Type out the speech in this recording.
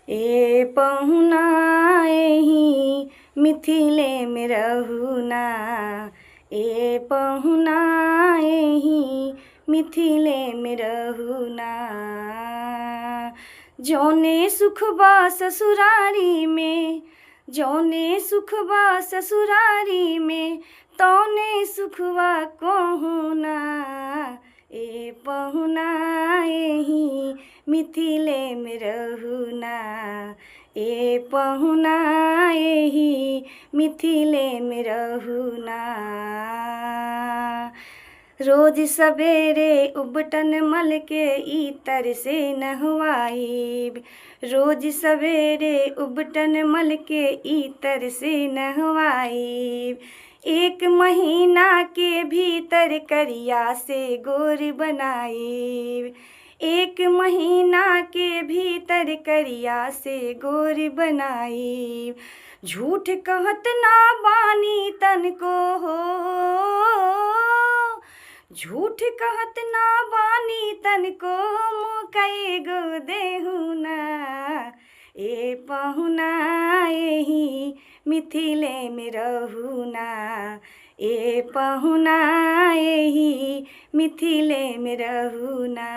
ए पहुना एही मिथिलेमे रहू ना, ए पहुना एही मिथिलेमे रहू ना। जौने सुखबा ससुरारी में, जौने सुखबा ससुरारी में, तौने सुखबा कहू ना। ए पहुना एही मिथिलेमे रहू ना, ए पहुना एही मिथिलेमे रहू ना। रोज सवेरे उबटन मल के इतर से नहवाइब, रोज सवेरे उबटन मल के इतर से नहवाइब। एक महीना के भीतर करिया से गोर बनाइब, एक महीना के भीतर करिया से गोर बनाइब। झूठ कहत ना बानी तनको हो, झूठ कहत ना बानी तनको, मौका एगो देहु ना। ए पहुना एही मिथिलेमे रहू ना, ए पहुना एही मिथिलेमे रहू ना।